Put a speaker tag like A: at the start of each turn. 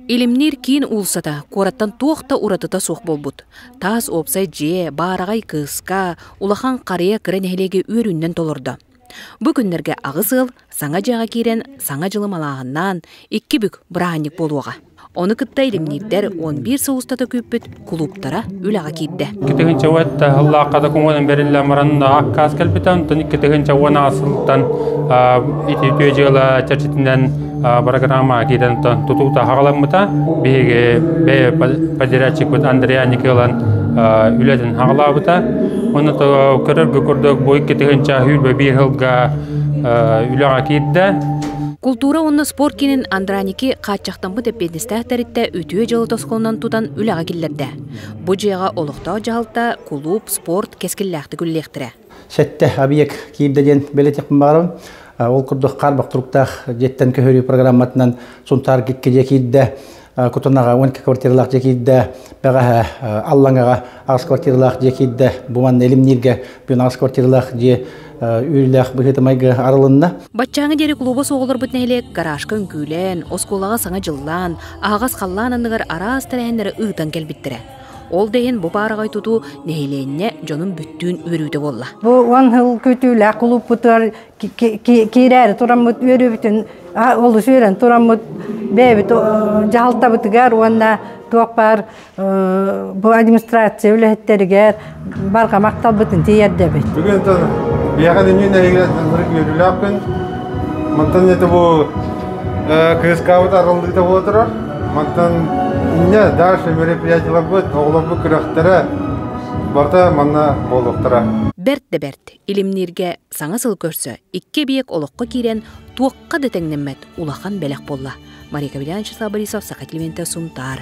A: Илимниир киин уулуссата куораттан туох да уратыта суох буолбут. Таас уопсай дьиэ, баараҕай кыыска, улахан харыйа кыра нэһилиэги үөрүүнэн толордо. Бу күннэргэ аҕыс ыал саҥа дьиэҕэ киирэн саҥа дьылы малааһыннаан икки бүк бырааһынньык буолуоҕа. Ону кытта илимниирдэр 11 сыл устата күүппүт кулууптара үлэҕэ киирдэ.
B: 2010 сыллаахха докумуонун бэриллэн баран аккаас кэлбитэ, онтон 2010 сылтан ити үтүө дьыала чэрчитинэн программа киирэн тутуута хаҕаламмыта. Биһиги бэйэ подрядчикпыт Андрей Николан үлэтин хаҕалаабыта. Онно көрөргө курдук бу 2021 сылга үлэҕэ киирдэ.
A: Култуура уонна спорт киинин Андраники хааччахтаммыт эппиэтинэстээх тэрилтэ үтүө дьыала тосхолунан тутан үлэҕэ киллэрдэ. Бу дьиэҕэ олохтоох дьаһалта, кулууп, спорт кэскиллээхтик үлэлиэхтэрэ.
C: Сэттэ объект киирдэ диэн бэлиэтиэхпин баҕарабын. Ол курдук хаарбах туруктаах дьиэттэн көһөрүү программатынан Сунтаар икки дьиэ киирдэ, Кутанаҕа 12 квартиралаах дьиэ киирдэ, Бэҕэһээ Аллаҥаҕа аҕыс квартиралаах дьиэ киирдэ, бу манна Илимнииргэ бүгүн аҕыс квартиралаах дьиэ үөрүүлээх быһыыта-майгы арылынна.
A: Баччааҥы диэри клуба суох олорбут нэһилиэк гаражка үҥкүүлээн, оскуолаҕа саҥа дьыллаан, аһаҕас халлаан анныгар араас тэрээһиннэри ыытан кэлбиттэрэ. Ол да иһин бу баараҕай тутуу нэһилиэнньэ дьонун бүттүүн үөрүүтэ буолла.
D: Бу уон сыл күүтүүлээх кулууппутугар киирээри тураммыт үөрүүбүтүн олус үөрэн тураммыт бэйэбит дьаһалтабытыгар уонна туох баар бу администрация үлэһиттэригэр барҕа махталбытын тиийэрдэбит.
E: Бүгүн биһиэхэ үнүү нэһилиэгэр үөрүүлээх күн. Мантан это бу кыыскаабыт арыллыыта буола турар. Мантан инньэ дальше мероприятиеларбыт, оҕолорбут күрэхтэрэ барыта манна буолуохтара.
A: Бэрт да бэрт, Илимнииргэ саҥа сыл көрсө икки эбийиэк олоххо киирэн туохха да тэҥнэммэт улахан бэлэх буолла. Мария Кабельян, Вячеслав Борисов, Саха телевидениетэ Сунтаар.